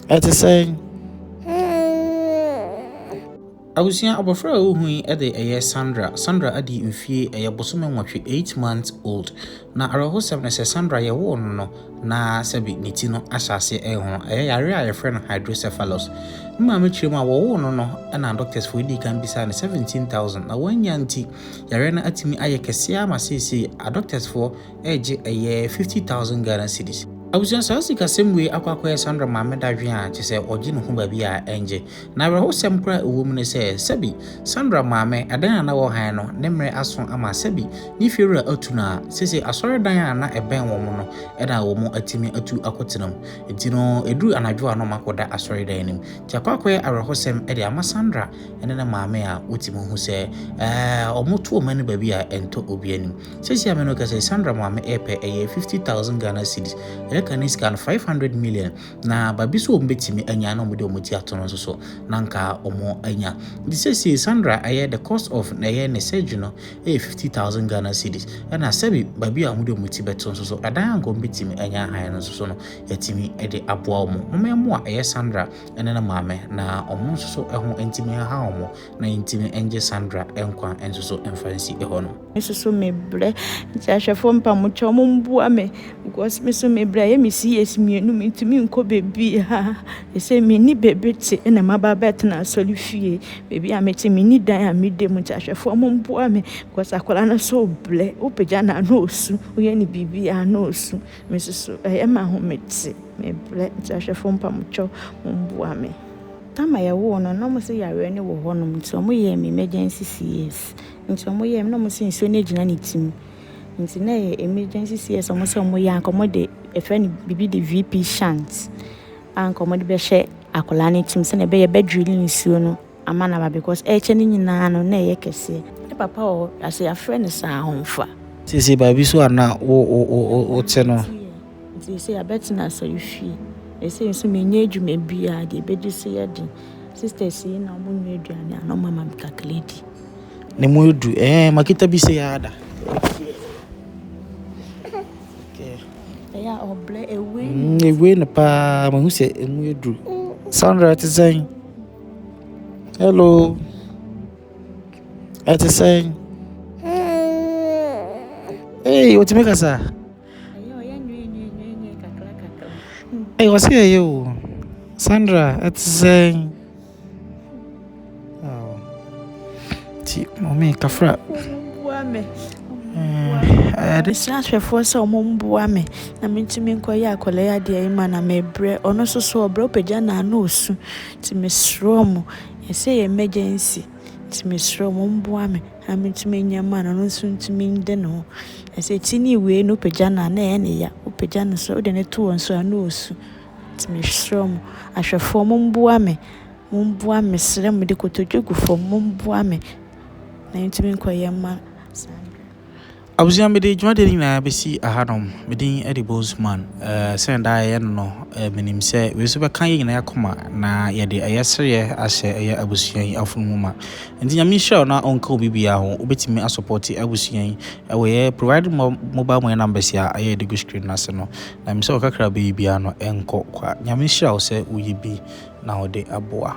Ɛte sɛn? Abusua abɔfra a wohu yi de ɛyɛ Sandra. Sandra adi mfie ɛyɛ bosome 8, 8 months old. Na awerɛhosɛm no sɛ Sandra yɛwoo no no na sɛbi ne ti no ahyɛ aseɛ ɛrehono. Ɛyɛ yare a yɛfrɛ no hydrocephalus. Ne maame kyerɛ mu a wɔwoo no no ɛna doctors foɔ di kan bisaa no 17,000 na wɔanya nti yare no atumi ayɛ kɛseɛ ama seesei a doctors foɔ ɛregye ɛyɛ 50,000 Ghana cedis. Abusua, saa sikasɛm wei akɔ akɔyɛ Sandra maame dadwen a kyerɛ sɛ ɔgye ne ho baabi a ɛngye. Na awerɛhosɛm koraa ɛwɔ mu ne sɛ sɛbi Sandra maame ɛdan a na wɔhan no ne mmerɛ aso ama sɛbi ne fiewura atu no a sese asɔredan a na ɛbɛn wɔn no ɛna wɔn atumi atu akɔtena mu. Nti no ɛduru anadwo a na wɔn akɔda asɔredan no mu. Nti akɔ akɔyɛ awerɛhosɛm ɛde ama Sandra ɛne ne maame a wotumi hu sɛ wɔn to wɔn ani baabi a ɛntɔ obi anim. Sɛsi ame no kɛsɛ Sandra maame ɛrepɛ ɛyɛ 50,000 Ghana cedis. Ɛyɛ ka ne sika no 500 million na baabi so wɔn bɛtumi anya na wɔn de wɔn ti ato no nso so na nka wɔn anya. Nti sɛsi Sandra ɛyɛ the cost of ɛyɛ ne surgery no ɛyɛ 50,000 Ghana cedis, ɛna sɛbi baabi a wɔn de wɔn ti bɛto nso so, ɛdan a nka wɔn bɛtumi anya ahan no nso so no, yɛtumi de aboa wɔn. Wɔn mmoa ɛyɛ Sandra ɛne ne maame na wɔn nso so ɛho ntumi ha wɔn na ntumi ngye Sandra nkwa nso so mfa nsi ɛhɔ no. Me soso mebrɛ, nti ahwɛfoɔ, mpamokyɛ, ɔmo mboa me because me so mebrɛ. Ɛyɛ me CS 2, mentumi nkɔ baabiara. Ɛsɛ menni baabi te ɛna maba abɛtena asɔre fie. Baabi a mete, menni dan a meda mu, nti ahwɛfoɔ, ɔmo mboa me because akwadaa no so brɛ. Wopagya no a na osu, woyɛ no biribiara na osu. Me soso ɛyɛ me ahomete, mebrɛ, nti ahwɛfoɔ, mpamokyɛ, momboa me. Tama yɛwoo no na ɔmo sɛ yareɛ no wɔ hɔnom, nti ɔmo yɛɛ me emergency CS. Nti ɔmo yɛɛ me na ɔmo sɛ nsuo no agyina ne tirim, nti na ɛyɛ emergency CS. Ɔmo sɛ ɔmo yɛ anka ɔmo de ɛfrɛ no biribi de VP shunt a anka ɔmo de bɛhyɛ akwadaa no tirim sɛnea ɛbɛyɛ bɛdrill nsuo no ama no aba, because ɛrekyɛ no nyinaa no na ɛyɛ kɛseɛ. Ne papa wɔ hɔ ase, yɛafrɛ no saa ahomfa. Sisi baabi so a na wo wo wo wote no. Nti sɛ yɛabɛtena asɔre fie, ɛsɛ nso menyɛ adwuma biara deɛ ɛbɛdi so yɛ den. Sisters yi na ɔmo noa aduane a na ɔmo ama me kakra di. Ne mu edu makita bi sɛ yɛ ada. Ɛyɛ a ɔbrɛ ewe. Ewe no paa, mahu sɛ emu edu. Sandra, ɛte sɛn? Hello. Ɛte sɛn? Hey, otumi kasa? Ɛyɛ ɔyɛ nwee nwee nwee nwee kakra kakra. Hey, wɔsi ɛyɛ o. Sandra, ɛte sɛn? Oh. Ti, mɔmi kafra. Ɔmo mboa me. Ɛde Mesrɛ ahwɛfoɔ sɛ ɔmo mboa me na mentumi nkɔyɛ akwadaa yi adeɛ yi ma na mebrɛ. Ɔno nso so ɔbrɛ, wopagya no a na osu, nti mesrɛ ɔmo, ɛsɛ yɛ emergency, nti mesrɛ ɔmo mboa me na mentumi nyɛ ma no, ɔno nso ntumi nde ne ho. Ɛsɛ ti ne wei no, wopagya no a na ɛyɛ ne ya, wopagya no so, wode no to wɔn so a na osu, nti mesrɛ ɔmo, ahwɛfoɔ, momboa me, momboa me, mesrɛ mo de kotodwe gu fam, momboa me na mentumi nkɔyɛ ma Sandra. Abusua, mede dwumadie no nyinaa bɛsi ahanom. Medin de Bosman. Sɛne daa yɛyɛ no, menim sɛ wei nso bɛka yɛ nyinaa akoma na yɛde ɛyɛ sereɛ ahyɛ ɛyɛ abusua yi afono mu ma. Nti Nyame nhyira wo na ɔnka wo biribiara ho. Wobɛtumi asupport abusua yi ɛwɔ yɛ provide mobile money numbers a ɛyɛ de gu screen no ase no. Na mesɛ wo kakra bɛyi biara no ɛnkɔ kwa. Nyame nhyira wo sɛ woyi bi na wode aboa.